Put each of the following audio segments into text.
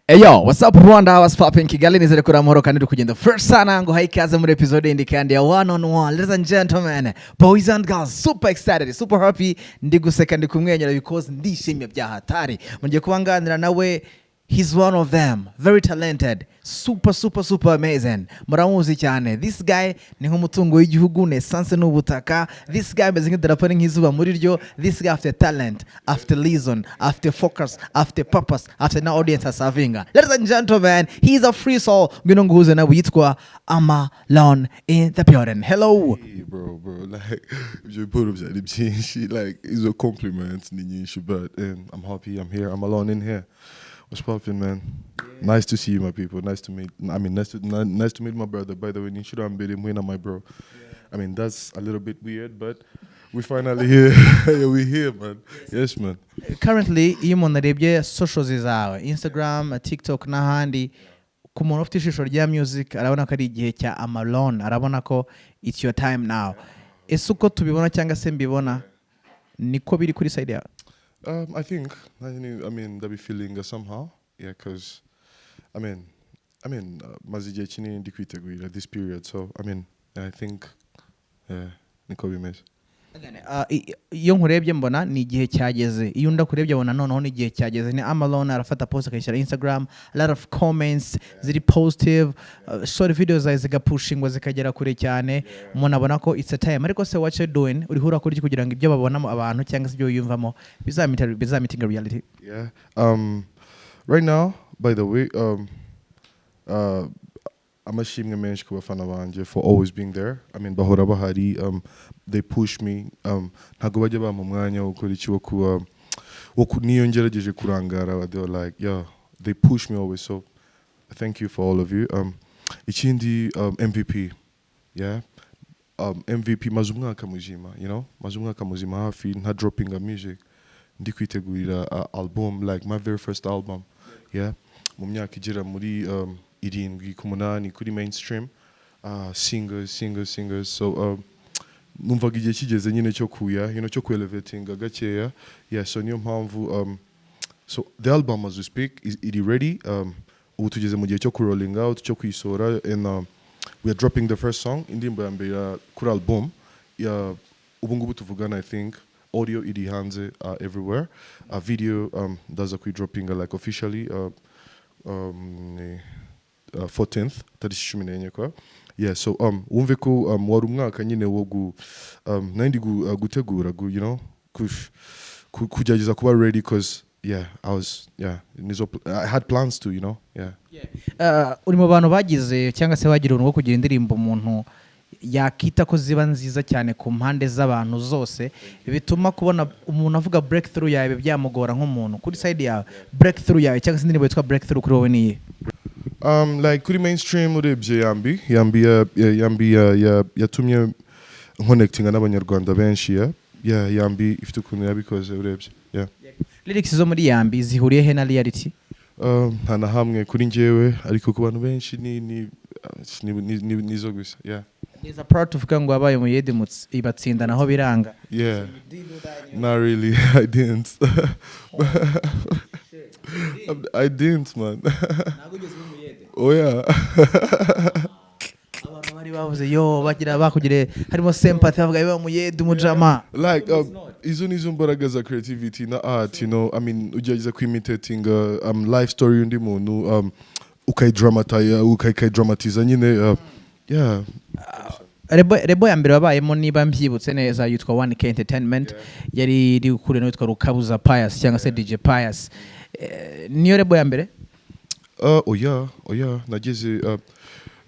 Eyo, what's up Rwanda, what's poppin Kigali? Nizere ko uri amahoro kandi uri kugenda fresh sana. Ngo haye ikaze muri episode yindi kandi ya one on one. Ladies and gentlemen, boys and girls, super excited, super happy, ndi guseka, ndi kumwenyura because ndishimye bya hatari. Mugiye kuba nganira nawe. He's one of them, very talented, super super super amazing. Muramuzi cyane. This guy ni nk'umutungo w'igihugu, ni essence n'ubutaka. This guy ameze nk'idarapo, ni nk'izuba muri ryo. This guy afite talent, afite reason, afite focus, afite purpose, afite na audience aservinga. Ladies and gentlemen, he's a free soul. Ngwino nguhuze nawe, yitwa Amalon in the building. Hello. Hey, bro, bro, like ibyo biporo byari byinshi, like izo compliments ni nyinshi, but I'm happy I'm here. I'm alone in here. What's poppin', man? Nice to see you, my people. Nice to meet. I mean, nice to meet my brother. By the way, ni inshuro ya mbere mpuye na my bro. I mean, that's a little bit weird, but we finally here. Yeah, we here, man. Yes, man. Currently, iyo umuntu arebye socials zawe, Instagram, TikTok n'ahandi, ku muntu ufite ijisho rya music arabona ko ari igihe cya Amalon, arabona ko it's your time now. Ese uko tubibona cyangwa se mbibona niko biri kuri side yawe? I think I mean that be feeling somehow, yeah, 'cause I mean, maze igihe kinini ndi kwitegurira this period, so I mean, I think, yeah, niko bimeze. Iyo nkurebye mbona ni igihe cyageze, iyo undi akurebye abona noneho ni igihe cyageze. Ni Amalon arafata post akayishyira Instagram, a lot of comments ziri positive, short videos zawe zigapushingwa zikagera kure cyane. Umuntu abona ko it's a time. Ariko se what you doing, uriho urakora iki kugira ngo ibyo babonamo abantu cyangwa se ibyo wiyumvamo bizameetinga reality? Yeah. Right now, by the way, amashimwe menshi ku bafana banje for always being there. I mean, bahora bahari. They push me. Ntago bajya bampa umwanya wo gukora iki, wo kuba niyo ngerageje kurangara, they were like, yeah, they push me always. So thank you for all of you. Ikindi, MVP, yeah. MVP, maze umwaka muzima, maze umwaka muzima hafi nta dropping a music, ndi kwitegurira album, like my very first album, yeah, mu myaka igera muri 7 ku 8 kuri mainstream, singers, singers, singers. So numvaga igihe kigeze nyine cyo kuya cyo kuelevatinga gakeya, yeah. So niyo mpamvu, so the album as we speak is iri ready. Ubu tugeze mu gihe cyo kurolling out, cyo kuyisohora, and we are dropping the first song, indirimbo ya mbere kuri album ya ubu ngubu tuvugana. I think audio iri hanze everywhere. Video ndaza kuyidroppinga like officially 14th, tariki 14 kwa, yeah. So wumve ko wari umwaka nyine wo nari ndi gutegura gu, you know kush, ku, kugerageza kuba ready, 'cause yeah, I was, yeah, nizo I had plans to, yeah. Uri mu bantu bagize cyangwa se bagira urungo kugira indirimbo umuntu yakita ko ziba nziza cyane ku mpande z'abantu zose, bituma kubona umuntu avuga breakthrough yawe byamugora. Nk'umuntu kuri side yawe, breakthrough yawe cyangwa se indirimbo yitwa breakthrough kuri wowe niye? Like kuri mainstream, urebye Yambi, Yambi Yambi yatumye nconnectinga n'Abanyarwanda benshi, yeah. Yambi ifite ukuntu yabikoze urebye, yeah. Lyrics zo muri Yambi zihuriye he na reality? Nta na hamwe kuri njyewe, ariko ku bantu benshi ni nizo gusa, yeah. Niza proud tuvuga ngo wabaye umuyede ibatsinda naho biranga. Yeah, not really. I didn't, I didn't, man. Oh yeah. Abantu bari bavuze yo bagira bakugire harimo sympathy, bavuga biba muyede umujama. Like izo nizo mbaraga za creativity na art. I mean, ugerageza kwimitating life story y'undi muntu, ukayidramatiza nyine, yeah. Label ya mbere wabayemo, niba mbyibutse neza, yitwa 1K Entertainment, yari iri kure n'uwitwa Rukabuza Pius cyangwa se DJ Pius. Niyo label ya mbere? Oya, nageze,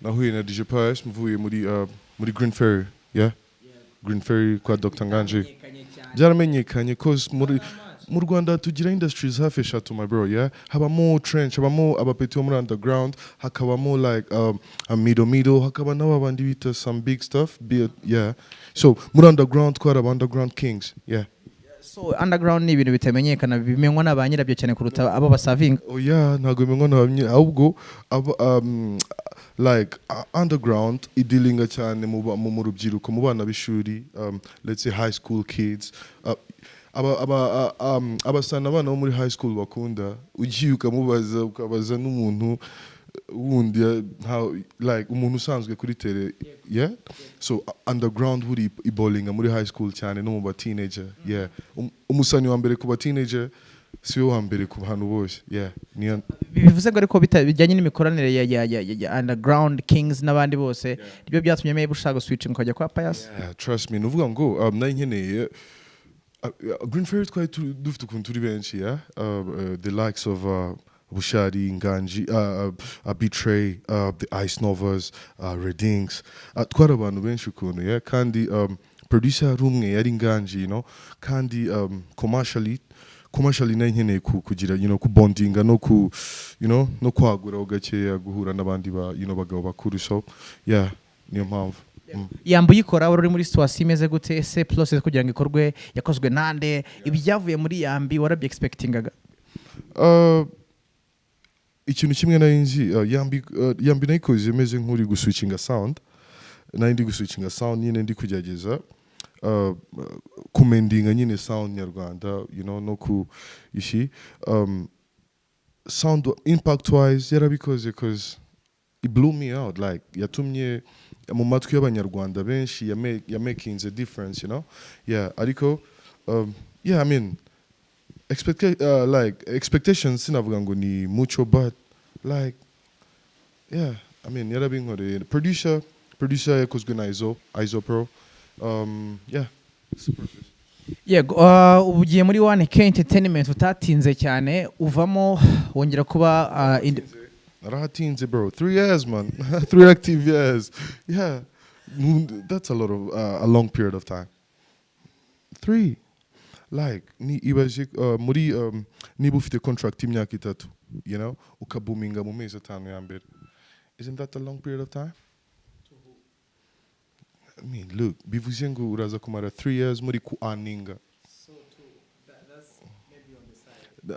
nahuye na DJ Pius mvuye muri Green Ferry, yeah, Green Ferry kwa Dr Nganji. Byaramenyekanye 'cause muri mu Rwanda tugira industries hafi eshatu, my bro, yeah. Habamo trench, habamo abapeti bo muri underground, hakabamo like a middle middle, hakaba n'aba bandi bita some big stuff be, yeah. So muri underground twari aba underground kings, yeah. So underground ni ibintu bitamenyekana, bimenywa na ba nyirabyo cyane kuruta abo baservinga. Oh yeah, ntabwo bimenywa na bamwe, ahubwo aba like underground idealinga cyane mu rubyiruko, mu bana b'ishuri, let's say high school kids, Abasana abana bo muri high school bakunda, ugiye ukamubaza, ukabaza n'umuntu wundi, like umuntu usanzwe kuri tele, yeah. So underground buri ibolinga muri high school cyane no mu ba teenager, yeah. Umusani wa mbere ku ba teenager siwe wa mbere ku bantu bose, yeah. Niyo. Bivuze ngo ariko bijyanye n'imikoranire ya Underground Kings n'abandi bose, nibyo byatumye maybe ushaka guswitching ukajya kwa Pius? Yeah, trust me, nuvuga ngo nari nkeneye Green Ferry, twari dufite ukuntu turi benshi, yeah? The likes of Bushali, Nganji, B-Threy, the Ice Novas, Redinks, twari abantu benshi ukuntu, yeah? Kandi producer yari umwe, yari Nganji, kandi commercially nari nkeneye kugira kubondinga no ku no kwagura gakeya, guhura n'abandi ba bagabo bakuru. So yeah, niyo mpamvu. Yamba uyikora wari uri muri situation imeze gute? Ese process kugira ngo ikorwe yakozwe nande? Ibyavuye muri Yambi warabye expectingaga? Ikintu kimwe nari nzi, Yambi, Yambi nayikoze imeze nk'uri guswitchinga sound. Nari ndi guswitchinga sound nyine, ndi kugerageza kumendinga nyine sound nyarwanda, no ku you see, sound impact wise yarabikoze, 'cause it blew me out, like yatumye mu matwi y'abanyarwanda benshi, ya making a difference. Yeah, ariko yeah, I mean, like expectations sinavuga ngo ni mucho, but like, yeah, I mean, yarabinkoreye. Producer yakozwe na Izo Pro, yeah, super. Yego, ubu ugiye muri One K Entertainment, utatinze cyane uvamo, wongera kuba Narahatinze, bro. 3 years, man. 3 active years, yeah. That's a lot of a long period of time. Three, like ni ibaze muri niba ufite contract y'imyaka 3, ukabuminga mu mezi 5 ya mbere, isn't that a long period of time? I mean, look, bivuze ngo uraza kumara 3 years muri ku earninga.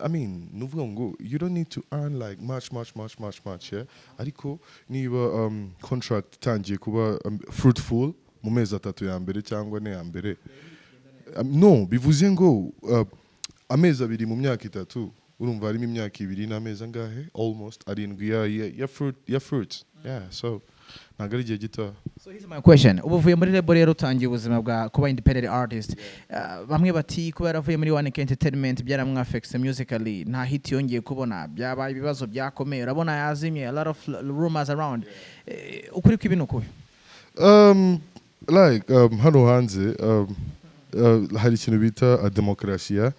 I mean, nuvuga ngo you don't need to earn like much, much, much, much, much, yeah. Ariko niba contract itangiye kuba fruitful mu mezi 3 ya mbere cyangwa 4 ya mbere, no bivuze ngo amezi 2 mu myaka 3, urumva harimo imyaka 2 n'amezi angahe? Almost 7 ya fruit, yeah. So ntabwo ari igihe gito. So here's my question. Ubu uvuye muri label rero, utangiye ubuzima bwa kuba independent artist. Bamwe bati kuba yaravuye muri One K Entertainment byaramwaffectse musically, nta hit yongeye kubona, byabaye ibibazo byakomeye, urabona yazimye, a lot of rumors around. Ukuri kw'ibi ni ukuhe? Like hano hanze hari ikintu bita demokarasi.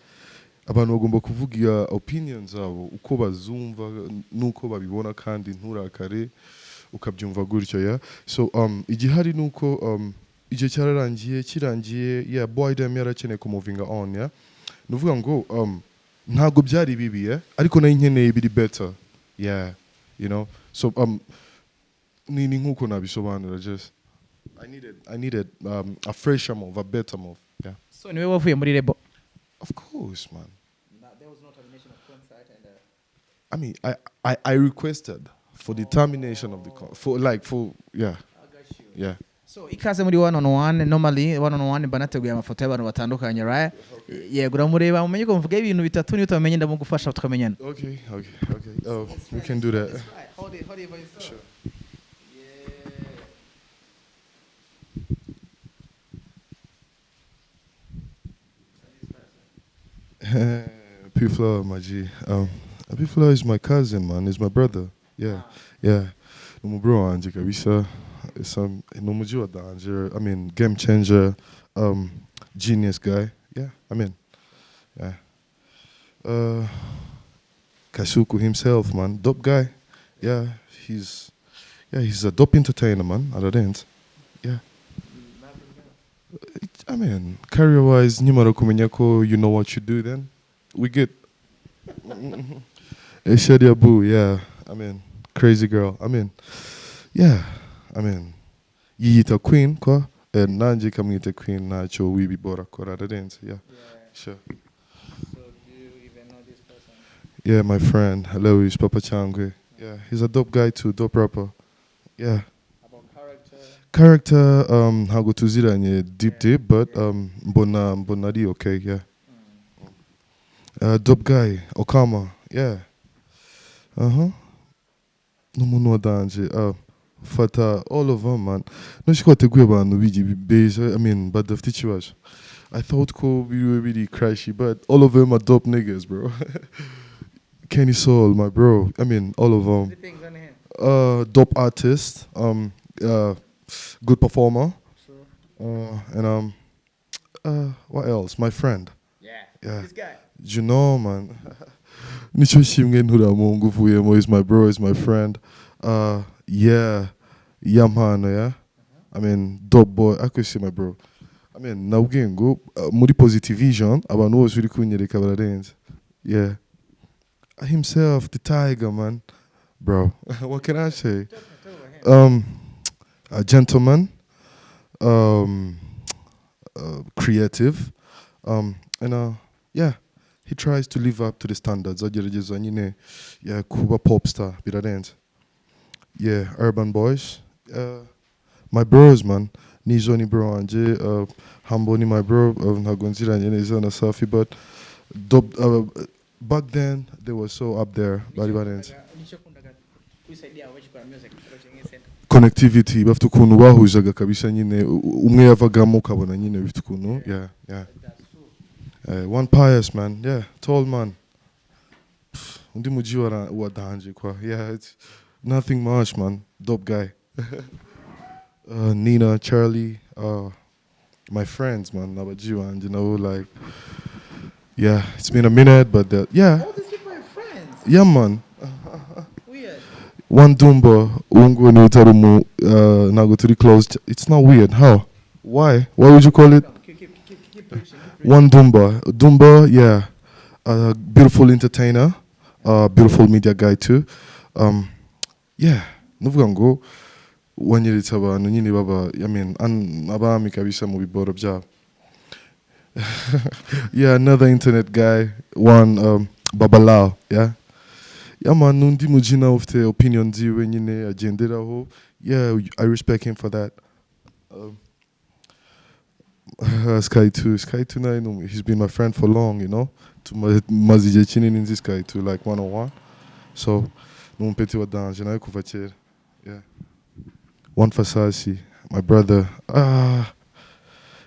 Abantu bagomba kuvuga opinions zabo uko bazumva n'uko babibona, kandi nturakare, ukabyumva gutyo, yeah. So igihari ni uko igihe cyararangiye, kirangiye, yeah. Boy dem yarakeneye kumuvinga on, yeah. Ni ukuvuga ngo ntabwo byari bibi, yeah? Ariko nari nkeneye biri better, yeah. So ni nk'uko nabisobanura, just I needed a fresher move, a better move, yeah. So niwe wavuye muri label? Of course, man. I mean, I requested for the termination of the for like for yeah. So ikaze muri one on one. Normally one on one mba nateguye amafoto y'abantu batandukanye, right? Yego, uramureba mumenye ko mvuga ibintu bitatu, niyo utamenye ndamugufasha tukamenyana. Okay. Oh, we can do that. Hold it, hold it for yourself. Sure. Yeah. P Fla, my G. P Fla is my cousin, man. He's my brother. Yeah. Ni bro wanje kabisa. Ni umuji wa danger. I mean, game changer. Genius guy. Yeah, I mean, yeah. Kasuku himself, man. Dope guy. Yeah, he's a dope entertainer, man. At the end. Yeah. I mean, career-wise, nyamara kumenya ko you know what you do, then we good. Shadia Boo, yeah. I mean, crazy girl. I mean, yeah. I mean, yiyita queen kwa nanjye kamwita queen, ntacyo wibibora kora ararenze, yeah. Sure. So do you even know this person? Yeah, my friend, Alois Papa Changwe. Yeah, he's a dope guy too, dope rapper. Yeah. About character? Character, ntabwo tuziranye deep deep, but mbona ari okay, yeah. Dope guy, Okama, yeah. N'umuntu wa danger. Fata all of them, man. Ntushi ko wateguye abantu bigi beza, I mean, badafite ikibazo. I thought ko biriwe biri crashy, but all of them are dope niggas, bro. Kenny Soul, my bro. I mean, all of them. Dope artist, good performer, and what else? My friend. Yeah. This guy. You know, man. Nicyo kimwe nturamungu uvuyemo is my bro, is my friend. Yeah, Yampano, yeah. I mean, dope boy. I could see my bro. I mean, nabwiye ngo muri Positive Vision abantu bose uri kunyereka bararenze. Yeah. Himself, the tiger, man. Bro, what can I say? A gentleman, creative, and yeah, he tries to live up to the standards. Agerageza nyine, yeah, kuba pop star birarenze. Yeah, Urban Boys, my bros, man. Nizo ni bro wanje, Humble ni my bro, ntabwo nziranye neza na Safi, but dope, back then they were so up there, bari barenze. Connectivity, bafite ukuntu bahuzaga kabisa nyine, umwe yavagamo ukabona nyine bifite ukuntu, yeah. One Pius, man, yeah, tall man. Pff, undi muji wa danger kwa, yeah, it's nothing much, man, dope guy. Nina, Charlie, my friends, man, abaji banje nabo, like, yeah, it's been a minute, but yeah. All these people are friends. Yeah, man. Weird. One Dumba, uwo nguwo niwe utari mu, ntabwo turi close. It's not weird. How? Why? Why would you call it? Keep, keep, keep, keep preaching. Keep preaching. One Dumba. Dumba, yeah. A beautiful entertainer, a beautiful media guy too. Yeah, nuvuga ngo wanyeretse abantu nyine baba, I mean, abami kabisa mu biboro byabo. Yeah, another internet guy, one Babalao, yeah. Yeah, man, n'undi mujina ufite opinion ziwe nyine agenderaho. Yeah, I respect him for that. Sky 2, Sky 2 nawe he's been my friend for long. Tumaze igihe kinini nzi Sky 2, like 101. So, ni umupeti wa danger nawe kuva kera. Yeah. One Fasasi, my brother. Ah,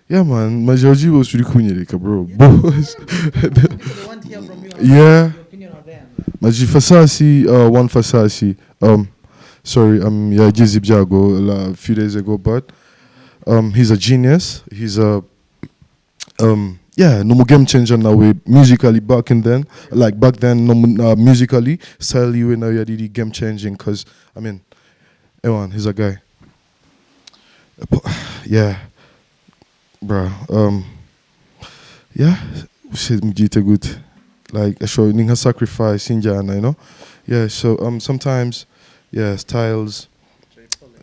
yeah, man, majority bose uri kunyereka, bro. Bose. People, they want to hear from you. Yeah. Your opinion on them. Maji Fasasi, one Fasasi. Sorry, yagize ibyago a few days ago, but he's a genius. He's a yeah, no more game changer now. We musically back in then, like back then, no musically style you now yari game changing. 'Cause I mean, Ewan, he's a guy. Yeah, bro. Yeah, shit, mbyite gute? Like a show ni nka sacrifice injyana. Yeah, so sometimes, yeah, styles.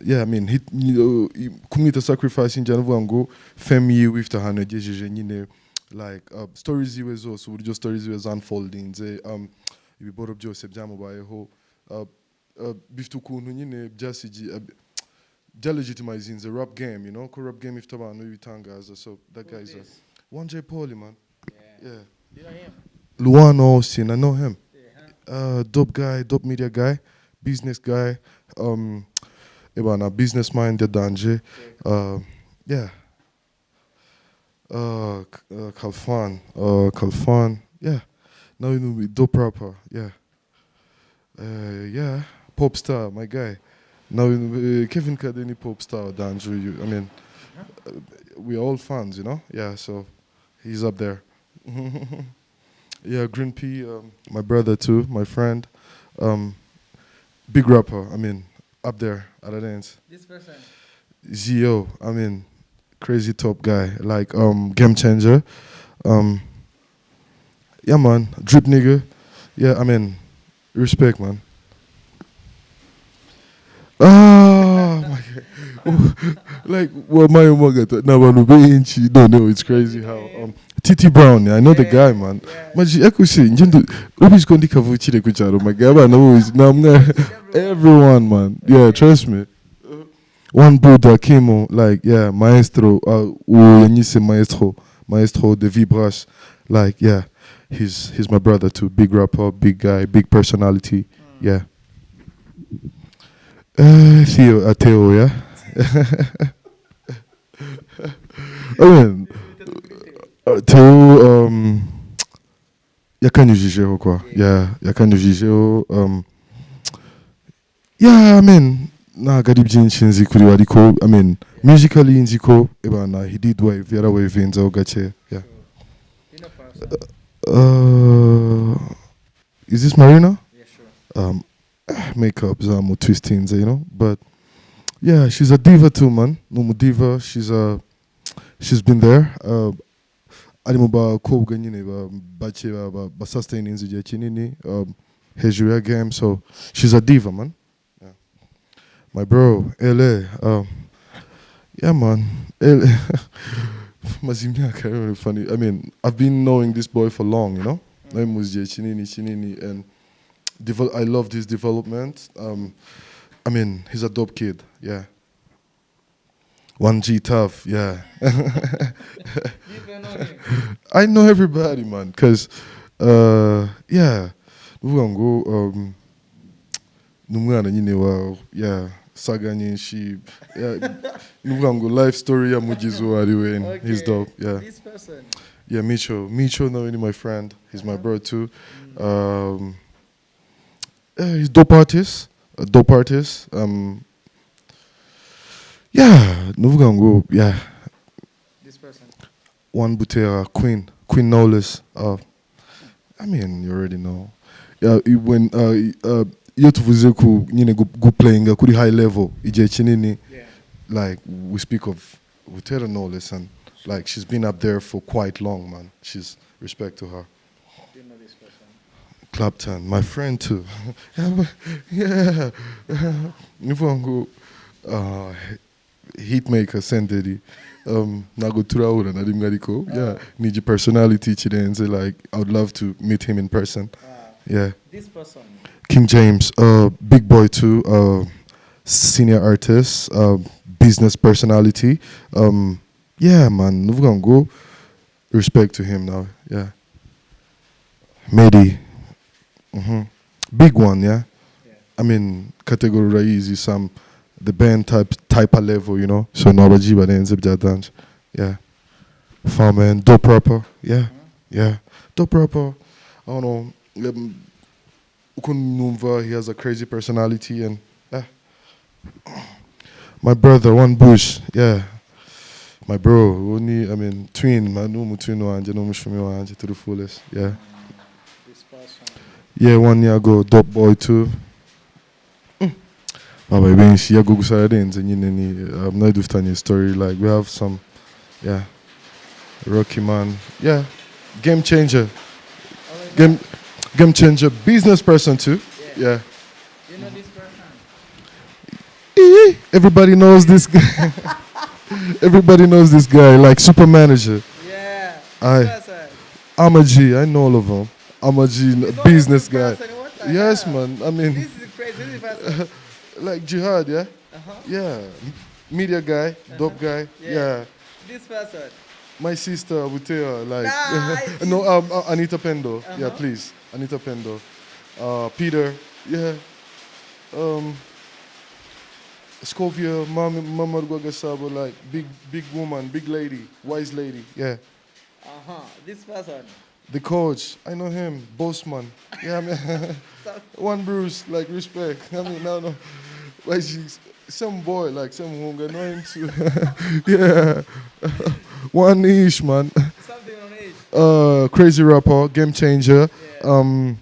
Yeah, I mean, he, kumwita sacrifice injyana uvuga ngo fame yiwe ifite ahantu yagejeje nyine, like stories ziwe zose, uburyo stories ziwe unfoldinze, ibiboro byose byamubayeho, bifite ukuntu nyine byasigiye byalegitimizinze rap game, ko rap game ifite abantu b'ibitangaza. So that guy is a one J Polly, man. Yeah. You know him? Luan Austin, I know him. Yeah, huh? Dope guy, dope media guy, business guy, ebana business minded danger. Yeah. Khalfan, Khalfan, yeah. Now you know me, dope rapper, yeah. Yeah, pop star, my guy. Now Kevin Kadeni, pop star, danger. You, I mean, we're all fans. Yeah, so he's up there. Yeah, Green P, my brother too, my friend. Big rapper, I mean, up there at the dance. This person. Zio, I mean, crazy top guy, like game changer. Yeah, man, drip nigga. Yeah, I mean, respect, man. Ah, my God. Like, well, my n'abantu benshi. No, it's crazy how Titi Brown, yeah, I know the guy, man. Maji akusi ngendo urabizi ko ndi kavukire ku cyaro, my guy, abana bose nta mwana, everyone, man. Yeah, trust me. One Buddha Kimo, like, yeah, maestro, uwo yanyise maestro, maestro de vibras, like, yeah, He's my brother too. Big rapper, big guy, big personality. Yeah. Theo, Theo, yeah. I mean, Theo, yakanyujijeho kwa. Yeah, yakanyujijeho. Yeah, I mean, ntabwo ari byinshi nzi kuri we, ariko I mean, musically nzi ko ebana he did wave, yarawavinzeho gake. Yeah. Is this Marina? Yeah, sure. Makeup zamu twistinze. But yeah, she's a diva too, man. Ni diva. She's been there. Ari mu bakobwa nyine bake ba sustaininze igihe kinini hejuru ya game, so she's a diva, man. Yeah. My bro, Ele, yeah, man, Ele maze imyaka, really funny. I mean, I've been knowing this boy for long. Nari muzi igihe kinini kinini and I loved his development. I mean, he's a dope kid, yeah. 1G Tough, yeah. I know everybody, man, 'cause yeah, nuvuga ngo ni umwana nyine wa, yeah, saga nyinshi, yeah, nuvuga ngo life story yamugize uwo ari we. And he's dope, yeah. This person. Yeah, Micho. Micho nawe ni my friend. He's my bro too. Yeah, he's dope artist, a dope artist. Yeah, nuvuga ngo, yeah. This person. One Butera, Queen, Queen Knowles. I mean, you already know. Yeah, when iyo tuvuze ku nyine guplayinga kuri high level igihe kinini, like we speak of Butera Knowles, and like she's been up there for quite long, man. She's respect to her. Do you know this person? Clapton, my friend too. Yeah. Nivuga ngo hitmaker Senderi. Ntabwo turahura na rimwe, ariko yeah, ni igi personality kirenze. Like, I would love to meet him in person. Yeah. This person. King James, big boy too, senior artist, business personality. Yeah, man, nuvuga ngo respect to him now. Yeah. Meddy, big one, yeah. Yeah. I mean, category urayizi, some the band type of level. So no abaji barenze bya danger. Yeah. Farman, dope rapper. Yeah. Dope rapper. I don't know. Ukuntu numva he has a crazy personality and yeah. My brother, One Bush, yeah. My bro, only, I mean, twin, man, no twin wanje, no mushumi wanje to the fullest. Yeah. This person. Yeah, 1 year ago, dope boy too. Babaye benshi, Yago gusa ararenze nyine ni nawe dufitanye story, like we have some, yeah. Rocky, man. Yeah. Game changer. Game changer, business person too. Yeah. Do you know this person? Everybody knows this guy. Everybody knows this guy, like super manager. Yeah. Person. I'm a G. I know all of them. I'm a G, You know business this guy. person? What the Yes, hell? Man. I mean, This is crazy. This person. Like Jihad, yeah? Yeah. Media guy, dope guy. Yeah. Yeah. This person. My sister Butea, like Nah, no, Anita Pendo. Yeah, please, Anita Pendo. Peter, yeah. Scovia, Mama, Mama Rwagasabo, like big, big woman, big lady, wise lady. Yeah. This person. The coach, I know him, Bossman. Yeah, I mean, One Bruce, like respect. I mean, no. Like she's some boy, like some hunga, I know him too. Yeah. One Ish, man. Something on it. Crazy rapper, game changer, Yeah.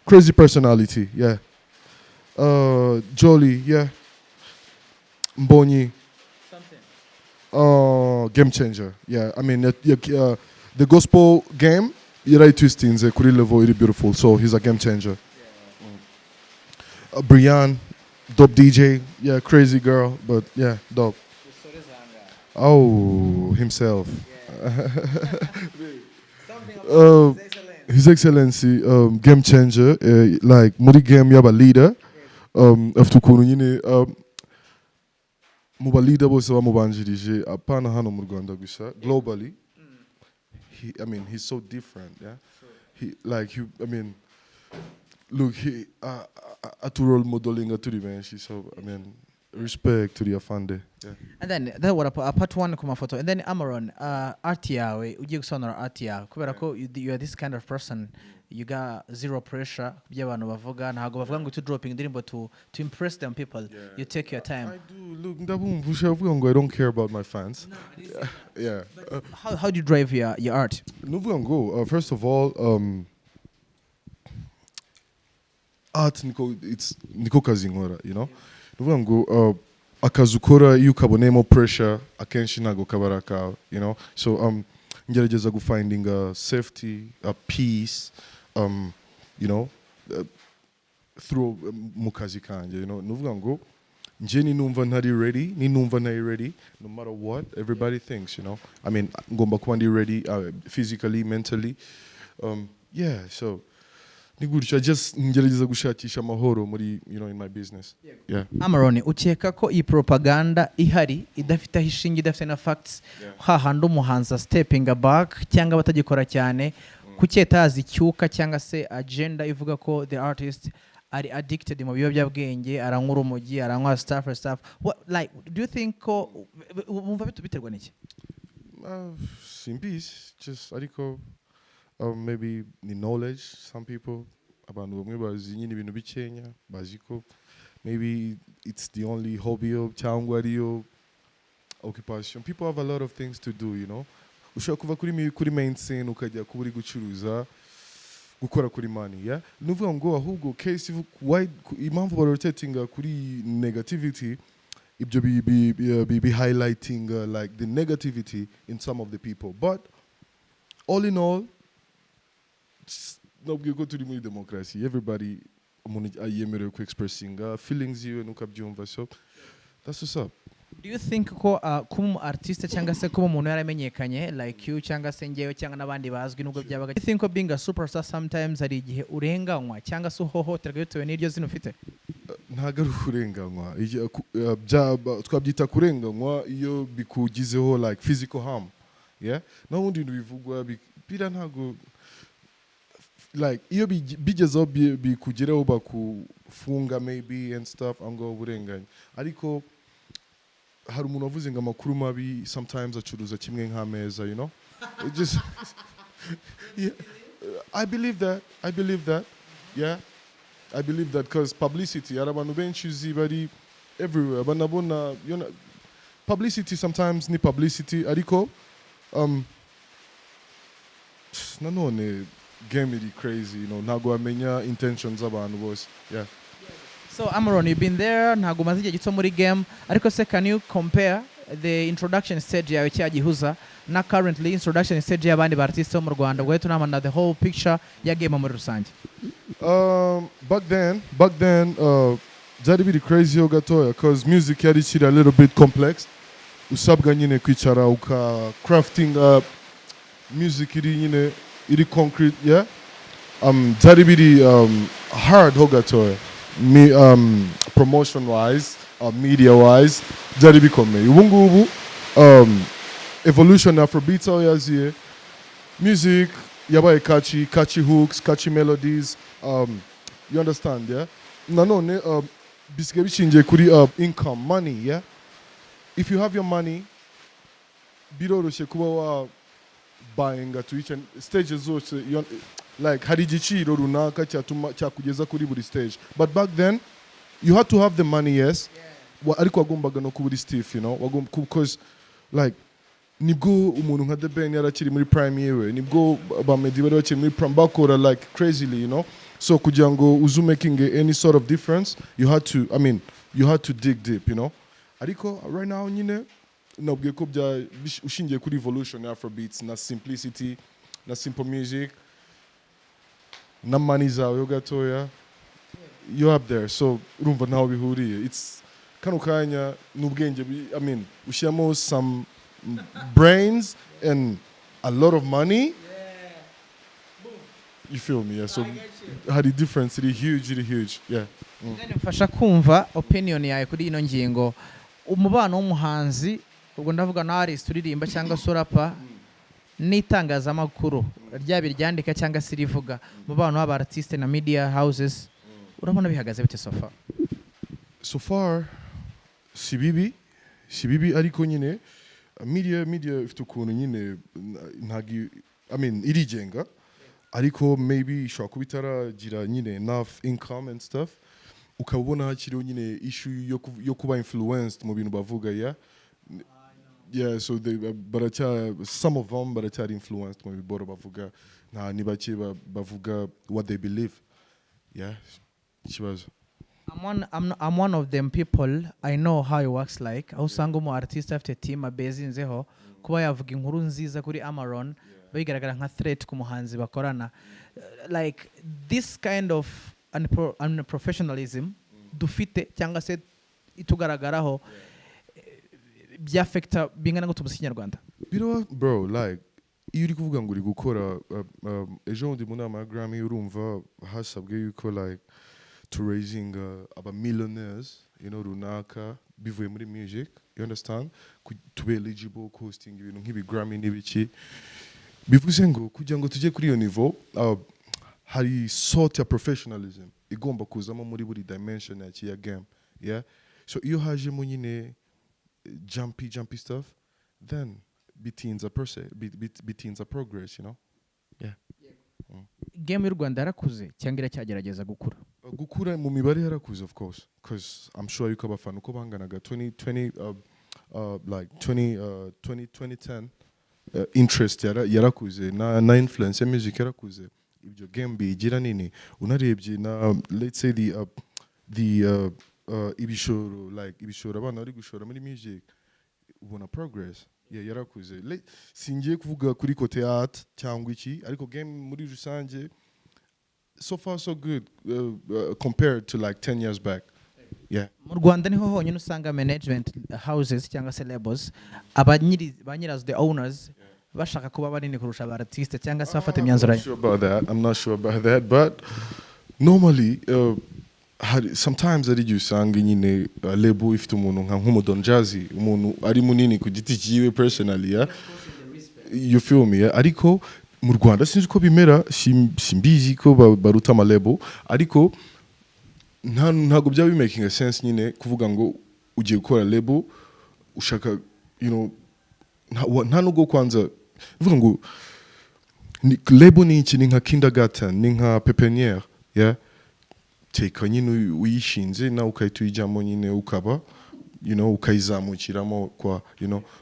crazy personality, yeah. Jolie, yeah. Mbonyi, Something. Game changer, yeah. I mean, the gospel game, yarayitwistinze kuri level iri beautiful, so he's a game changer. Yeah. Brian, dope DJ, yeah, crazy girl, but yeah, dope. Dusorezanga. Oh, himself. Yeah. Something about His Excellency. His Excellency, game changer, like muri game yaba leader, afite ukuntu nyine mu ba leader bose bamubanjirije, apana hano mu Rwanda gusa, globally. He, I mean, he's so different, yeah. He like he, I mean, look, he atu role modeling turi benshi, so I mean, respect to the afande, yeah. And then that what a part one ku mafoto. And then Amaron, art yawe, ugiye gusobanura art yawe, kubera ko you are this kind of person, you got zero pressure by'abantu bavuga. Ntabwo bavuga ngo to dropping indirimbo to impress them people. You take your time. I do. Look, ndabumva ushaka kuvuga ngo I don't care about my fans. Yeah. How do you drive your art? Nuvuga ngo first of all, art niko, it's niko kazi nkora. Nuvuga ngo akazi ukora, iyo ukaboneyemo pressure, akenshi ntabwo kaba ari akawe. So ngerageza gufinding a safety, a peace through mu kazi kanjye. Nuvuga ngo nje ninumva ntari ready, ninumva ntari ready, no matter what everybody thinks, I mean, ngomba kuba ndi ready physically, mentally, yeah. So ni gutyo, I just ngerageza gushakisha amahoro muri in my business, yeah. Amaron, ukeka ko iyi propaganda ihari idafite aho ishingiye, idafite na facts, hahandi umuhanzi stepping back cyangwa batagikora cyane, kuki etazi icyuka cyangwa se agenda ivuga ko the artist ari addicted mu biyobyabwenge, aranywa urumogi, aranywa stuff and stuff? What, like, do you think ko wumva biterwa n'iki? Simbizi, just ariko maybe ni knowledge. Some people, abantu bamwe bazi nyine ibintu bikenya, bazi ko maybe it's the only hobby yo cyangwa ariyo occupation. People have a lot of things to do. Ushobora kuva kuri main scene ukajya kuba uri gucuruza, gukora kuri money, yeah. Nuvuga ngo ahubwo case why impamvu barotatinga kuri negativity, ibyo bi highlighting like the negativity in some of the people. But all in all, nabwiye ko turi muri demokarasi, everybody, umuntu yemerewe ku expressinga feelings yiwe nuko abyumva. So that's what's up. Do you think ko kuba umu artiste cyangwa se kuba umuntu yaramenyekanye like you cyangwa se ngewe cyangwa n'abandi bazwi, nubwo byabaga, do you think ko being a superstar sometimes hari igihe urenganywa cyangwa se uhohoterwa bitewe n'iryo zina ufite? Ntabwo ari ukurenganywa. Twabyita kurenganywa iyo bikugizeho like physical harm, yeah. Naho ubundi ibintu bivugwa biriya ntabwo, like iyo bigezeho bikugeraho bakufunga maybe and stuff, aho ngaho uburenganye. Ariko hari umuntu wavuze ngo amakuru mabi sometimes acuruza kimwe nk'ameza. It just, yeah, I believe that. I believe that, yeah, I believe that, because publicity, hari abantu benshi uzi bari everywhere banabona, publicity sometimes ni publicity. Ariko nanone game iri crazy, ntabwo wamenya intentions z'abantu bose, yeah. So Amaron, you've been there, ntabwo umaze igihe gito muri game, ariko se can you compare the introduction stage yawe cya gihuza na currently introduction stage y'abandi ba artiste bo mu Rwanda, ubwo tunabona the whole picture ya game muri rusange? Back then, byari biri crazy ho gatoya, 'cause music yari ikiri a little bit complex. Usabwa nyine kwicara uka crafting music iri nyine iri concrete, yeah. Byari biri hard ho gatoya. Me, promotion wise, media wise, byari bikomeye. Ubu ngubu evolution Afrobeats aho yaziye, music yabaye catchy, catchy hooks, catchy melodies, you understand, yeah. Nanone bisigaye bishingiye kuri income, money, yeah. If you have your money, biroroshye kuba wa buyinga to each and stages zose, like hari igiciro runaka cyatuma cyakugeza kuri buri stage. But back then you had to have the money, yes. Ariko wagombaga no kuba uri stiff, because like nibwo umuntu nka The Ben yari akiri muri prime yiwe, nibwo ba Meddy bari bakiri muri prime, bakora like crazily. So kugira ngo uze making any sort of difference, you had to, I mean, you had to dig deep. Ariko right now nyine nabwiye ko bya ushingiye kuri evolution ya Afrobeats na simplicity na simple music na money zawe ho gatoya, you up there. So urumva ntaho bihuriye. It's kano kanya n'ubwenge, I mean, ushyiramo some brains and a lot of money, you feel me? Yeah. So hari difference iri huge, iri huge, yeah. Then mfasha kumva opinion yawe kuri ino ngingo: umubano w'umuhanzi, ubwo ndavuga na artist uririmba cyangwa se urapa. N'itangazamakuru, ryaba iryandika cyangwa se irivuga, mu bana b'aba artiste na media houses, urabona bihagaze bite so far? So far si bibi, si bibi, ariko nyine media ifite ukuntu nyine ntabwo I mean, irigenga, ariko maybe ishobora kuba itaragira nyine enough income and stuff, ukaba ubona hakiriho nyine issue yo kuba influenced mu bintu bavuga. Yeah, so they baracya, some of them baracyari influenced mu biboro bavuga, nta ni bake bavuga what they believe. Yeah, ikibazo. I'm one of them people. I know how it works, like aho usanga umu artiste afite team abezinzeho kuba yavuga inkuru nziza kuri Amaron, bigaragara nka threat ku muhanzi bakorana. Like this kind of unprofessionalism dufite cyangwa se itugaragaraho, byaffecta bingana gute umuziki nyarwanda? Bro, bro, like iyo uri kuvuga ngo uri gukora ejo bundi mu nama ya Grammy, urumva hasabwe yuko like to raising aba millionaires runaka bivuye muri music, you understand, to be eligible hosting ibintu nk'ibi Grammy n'ibiki. Bivuze ngo kugira ngo tujye kuri iyo niveau, hari sort ya professionalism igomba kuzamo muri buri dimension ya kiya game. Yeah, so iyo hajemo nyine jumpy jumpy stuff, then bitinza process, bitinza progress. Yeah. Game y'u Rwanda yarakuze cyangwa iracyagerageza gukura? Gukura mu mibare yarakuze, of course, because I'm sure yuko abafana uko banganaga 2020, like 20 20 2010, interest yarakuze na influence ya music yarakuze. Ibyo game bigira nini. Unarebye na let's say the ibishoro, like ibishoro abana bari gushora muri music, ubona progress. Yeah, yarakuze. Singiye kuvuga kuri côté art cyangwa iki, ariko game muri rusange, so far so good, compared to like 10 years back. Yeah. Mu Rwanda niho honyine usanga management houses cyangwa se labels, abanyiri ba nyirazo, the owners, bashaka kuba banini kurusha aba artiste cyangwa se bafata imyanzuro. I'm not sure about that. I'm not sure about that, but normally sometimes hari igihe usanga nyine label ifite umuntu nk'umu Don Jazzy, umuntu ari munini ku giti cyiwe personally, yeah? You feel me, yeah? Ariko mu Rwanda sinzi uko bimera, simbizi ko baruta ama label, ariko ntabwo byaba bimaking a sense nyine kuvuga ngo ugiye gukora label ushaka nta nubwo kwanza uvuga ngo label ni iki, ni nka kindergarten, ni nka pépinière. Yeah, teka nyine uyishinze nawe ukahita uyijyamo nyine, ukaba ukayizamukiramo kwa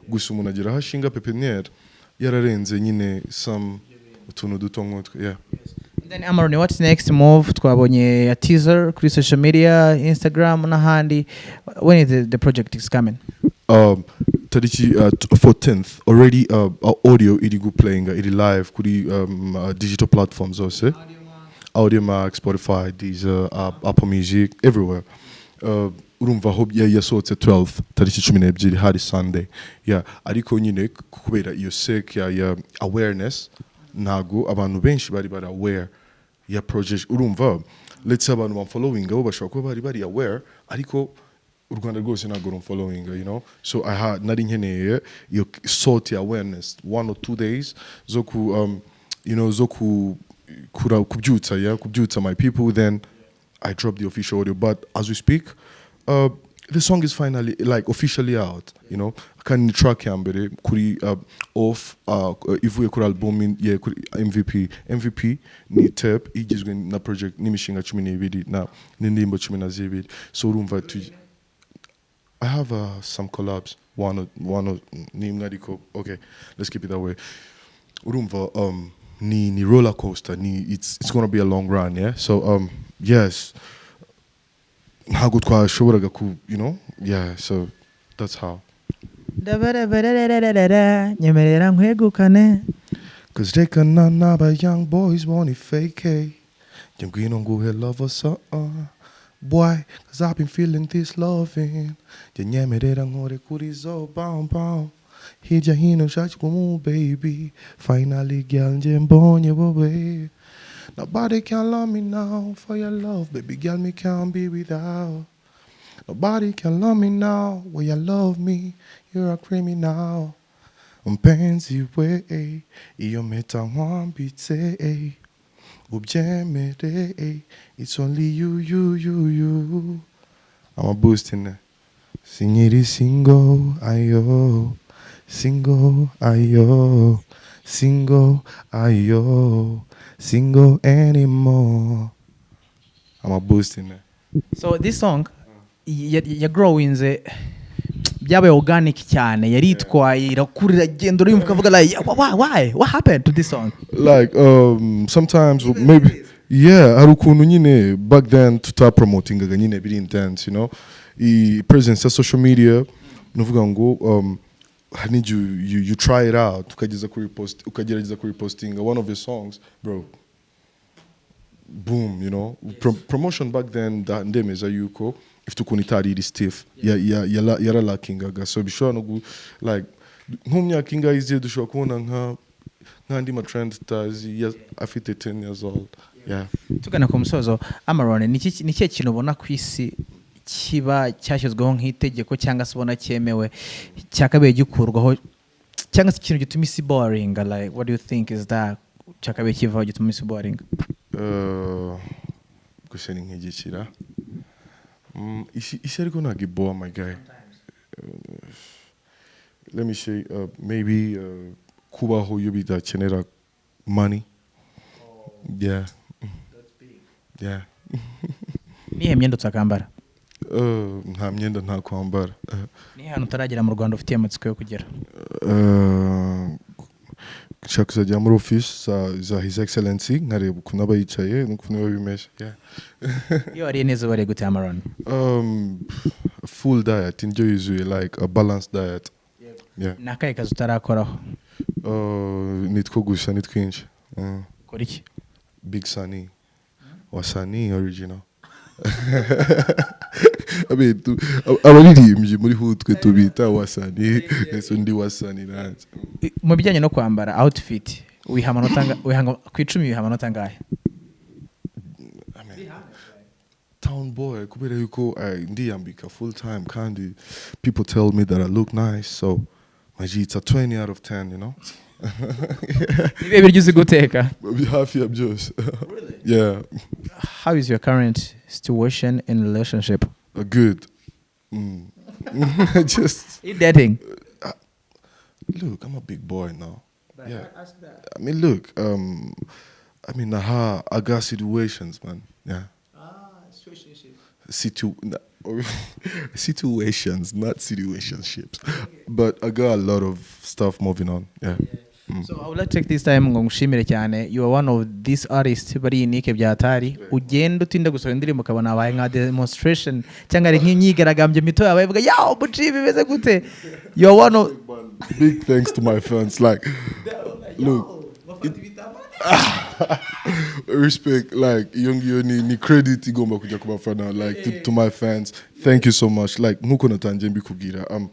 gusa umuntu agera aho ashinga pépinière yararenze nyine some utuntu duto nk'utwo. Yeah. And then Amaron, what's next move? Twabonye a teaser kuri social media, Instagram n'ahandi. When is the project is coming? Tariki 14th already, audio iri guplayinga, iri live kuri digital platforms zose, Audiomack, Spotify, Deezer, Apple Music, everywhere. Urumva aho yasohotse 12, tariki 12, hari Sunday. Yeah, ariko nyine kubera iyo sake ya awareness, ntago abantu benshi bari aware ya project. Urumva, let's say abantu bamfollowing abo bashobora kuba bari aware, ariko u Rwanda rwose ntabwo rumfollowing. So I had, nari nkeneye iyo sort ya awareness, 1 or 2 days zo ku zo ku kura kubyutsa, yeah, kubyutsa my people. Then I dropped the official audio, but as we speak, the song is finally like officially out. Kandi ni track ya mbere kuri off ivuye kuri album yeah, kuri MVP. MVP ni tape igizwe na project n'imishinga 12 na n'indirimbo 12. So urumva I have some collabs, one or nimwe, ariko okay, let's keep it that way. Urumva ni roller coaster, ni it's gonna be a long run. Yeah, so yes, ntabwo twashoboraga ku yeah, so that's how. Ndabarabarabarara, nyemerera nkwegukane. 'Cause reka n'aba young boys won't fake it. Ngwino nguhe love so boy, 'cause I've been feeling this loving. Njye nyemerera nkore kuri zo bam bam hirya hino nshakirwa umu baby. Finally girl, njye mbonye wowe. Nobody can love me now for your love, baby girl, me can't be without. Nobody can love me now when you love me, you're a criminal. Mpenzi we, iyo mpeta nkwambitse, ubyemere, it's only you, you, you, you. I'm a boosting. Sinkiri single, ayo, single, ayo, single, ayo, single anymore. I'm a boosting. So this song ya growinze, byabaye organic cyane, yaritwaye, irakura, iragenda, uriyumva ukavuga like, "Yeah, why what happened to this song?" Like sometimes maybe, yeah, hari ukuntu nyine back then tutapromotingaga nyine biri intense, i presence ya social media. Nuvuga ngo I need you try it out, ukageza kuri post, ukagerageza kuri postinga one of your songs, bro, boom. Promotion back then, ndemeza yuko ifite ukuntu itari iri stiff, yaralakingaga. So bishobora no like nko mu myaka ingahe iziye dushobora kubona nk'andi ma trend tutazi afite 10 years old, yeah. Tugana ku musozo, Amaron, ni ikihe kintu ubona ku isi kiba cyashyizweho nk'itegeko cyangwa se ubona cyemewe cyakabaye gikurwaho, cyangwa se ikintu gituma isi boring? Like, what do you think is that cyakabaye kivaho gituma isi boring? Gusa ni nk'igikira. Isi ariko ntabwo iboa, my guy. Let me say, maybe kubaho iyo bidakenera money, yeah. Nihe myenda utakambara? Nta myenda nta kwambara. Nihe hantu utaragera mu Rwanda ufitiye amatsiko yo kugera? Nshaka kuzajya muri office za His Excellency, nkareba ukuntu aba yicaye n'ukuntu biba bimeze, yeah. Iyo wariye neza uba wariye gute, Amaron? Full diet, indyo yuzuye, like a balanced diet, yeah. Ni akahe kazi utarakoraho? Nitwo gusa, ni twinshi. Ukora iki? Big Sunny wasani original. I mean, abaririmbyi muri hutwe tubita wasani, ese undi wasani nanjye. Mu bijyanye no kwambara, outfit, wiha amanota ku 10 wiha amanota angahe? I mean, town boy, kubera yuko ndiyambika full time kandi people tell me that I look nice, so my G, it's a 20 out of 10. Ibihe biryo uzi guteka? Hafi ya byose, yeah. How is your current situation in relationship? Good. Just You dating? Look, I'm a big boy now, yeah. I mean, look, I mean, aha, I got situations, man, yeah. Situations, not situationships. But I got a lot of stuff moving on. Yeah. So I would like to take this time ngo ngushimire cyane. You are one of these artists bari unique bya hatari. Ugenda utinda gusohora indirimbo ukabona habaye nka demonstration cyangwa ari nk'imyigaragambyo mito yabaye, ivuga yawo buci bimeze gute. You are one of Big thanks to my fans. Like, look, respect. Like, iyo ngiyo ni credit igomba kujya ku bafana. Like, to my fans, thank you so much. Like, nkuko natangiye mbikubwira,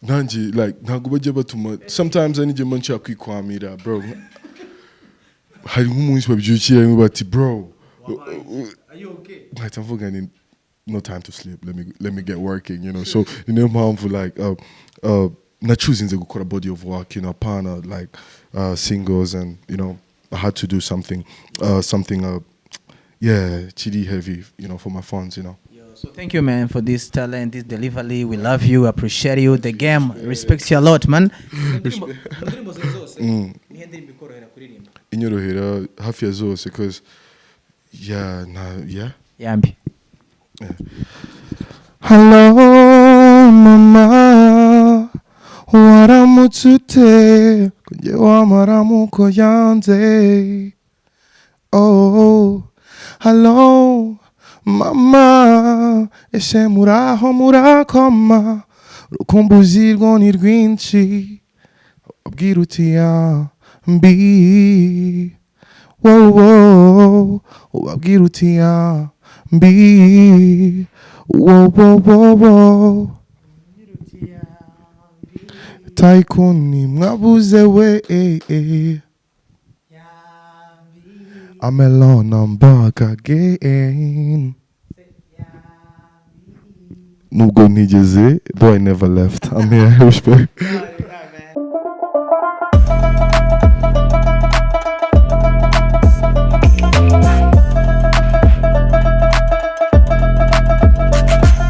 nanjye like ntabwo bajya batuma sometimes hari n'igihe mba nshaka kwikwamira, bro. Hari nk'umunsi babyukira bati, "Bro," nkahita mvuga ni no time to sleep, let me get working. So ni niyo mpamvu like nachoosinze gukora body of work, apana like singles, and I had to do something, yeah, kiri heavy for my fans. So thank you, man, for this talent, this delivery. We love you, appreciate you. The game respects you a lot, man. Inyorohera hafi ya zose, 'cause yeah, na yeah. Yambi. Hello mama, waramutse ute, ko njye wamaramuko yanze? Oh, hello mama, ese muraho, murakoma? Urukumbuzi rwo ni rwinshi, ubwira uti yambi, wowo, ubabwira uti yambi, wo wo wo wo. Tycoon mwabuze we eh, eh. I'm alone, I'm back again. Nubwo ntigeze, though I never left, I'm here. Respect.